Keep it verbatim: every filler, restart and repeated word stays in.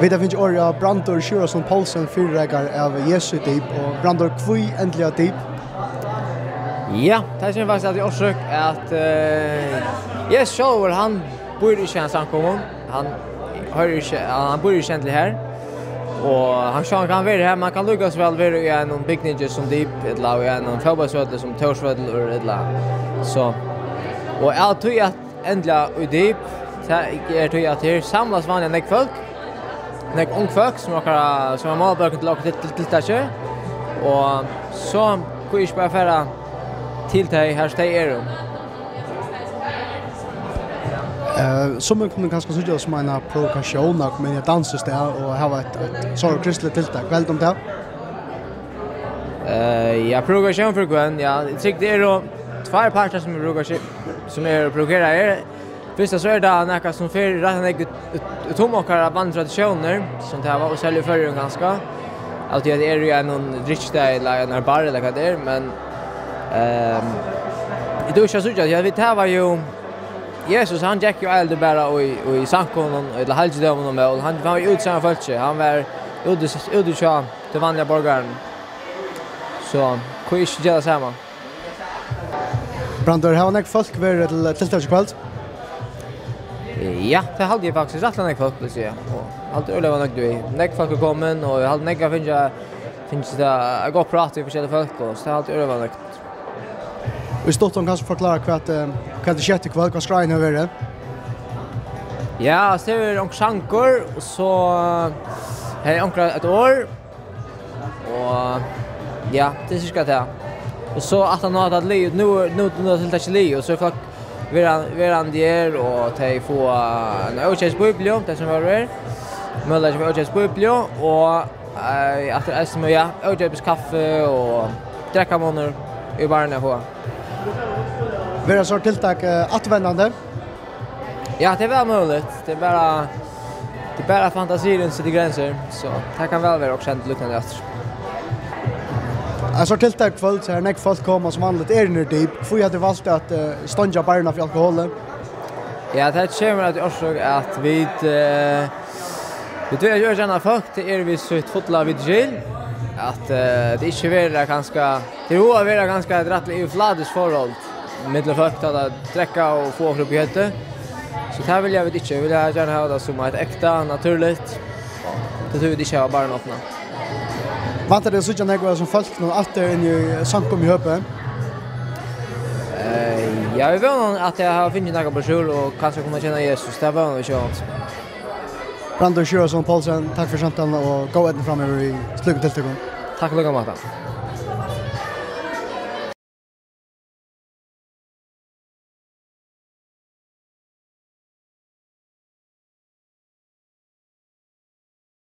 Vit hava fingið orðið av Brandur Sjúrðarson Poulsen, fyrireikara av Jesu Dýp. Og Brandur, hví endiliga Dýp? Ja, tað kemur faktiskt av tí orsøk at, eh, Jesus sjálvur, hann býr ikki í ein samkomu. Hann hoyrir ikki, hann býr ikki endiliga her. Og hann sjálvur kann vera her, man kann líka so væl vera í einum bygningi sum Dýp, ella í einum fótbóltsvølli sum Tórsvøllur, ella so. Og av tí at endiliga í Dýp, tað er tí at her samlast vanliga nógv fólk, nógv ung fólk, sum okkara, sum er málbólkur til okkara til, til, tiltakið. Og so hví ikki bara fara til tey, har tey eru. Eh, summi kunnu kanska síggja tað sum eina provokatión at koma inn í eitt dansistað og hava eitt, eitt so kristligt tiltak. Hvat heldur tú um tað? Eh, ja, provokatión fyri hvønn, ja. Eg trúgvi, tað eru tveir partar sum eru provokati-, sum eru provokeraðir. Fyrst og so er tað nakað sum fer rætt nógv út, út, út um okkara vanligu traditiónir, sum tað var, og serliga í Føroyum kanska. Av tí at tað er í einum drykkjustaði ella einum bar ella hvat tað er, men, ehm, eg dugi ikki at síggja, tí at vit hava jú, Jesus, hann gekk jú eisini bara í, í samkomum, ella halgidómum og mól, hann, hann var jú úti saman við fólki, hann var úti, úti hjá tí vanliga borgaranum. So, hví ikki gera tað sama? Brandur, hava nógv fólk verið til tiltak í kvøld? Ja, tað haldi eg faktiskt. Rættiliga nógv fólk, vil eg siga. Og eg haldi øgiliga nøgd við. Nógv fólk er komin, og eg haldi nógv at fingið, fingið tað gott prát við forskellig fólk, og so eg haldi øgiliga nøgd. Í stuttum kanst tú forklára hvat, eh, hvat er skjett í kvøld, hvat skráin hevur verið? Ja, so er onkur sangur, og so, eh, hevði onkur eitt orð. Og ja, tað er cirka tað. Og so aftan á at lið, nú, nú, nú er tiltakið lið, og so er fólk verandi, verandi her, og tey fáa eina ókeypis bíbliu, tey sum vóru her. Møguleiki fyri ókeypis bíbliu, og, eh, aftur eisini, ja, ókeypis kaffi og drekkamunur í barrini at fáa. Verða so tiltak, eh, afturvendandi? Ja, tað er væl møguligt. Tað er bara, tað er bara fantasiin setir grensur, so tað kann væl vera okkurt líknandi aftur. Altso, tiltak í kvøld, so er nógv fólk koma sum vanligt, er í Dýp. Hví hava tit valt at, eh, steingja barrini fyri alkoholi? Ja, tað kemur av tí orsøk at vit, eh, vit vilja gjarna at fólk, tað er við sítt fulla vit til, at, eh, tað ikki verður kanska, tað er at vera kanska eitt rættiliga yvirflatiskt forhold millum fólk, tá tey drekka og fáa okkurt upp í høvdið. So tað vilja vit ikki. Vit vilja gjarna hava tað sum eitt ekta, natúrligt. Tað tí vit ikki hava barrin opna. Væntar tú at síggja nógv av hesum fólkunum aftur inn í samkomu í Høpi? Eh, ja, vit vóna at tey hava fingið nakað brosjúru og kanska kunna kenna Jesus. Tað vóna vit sjálvandi. Brandur Sjúrðarson Poulsen, takk fyri samtaluna og góða eydnu framyvir í slíkum tiltøkum. Takk í líka máta.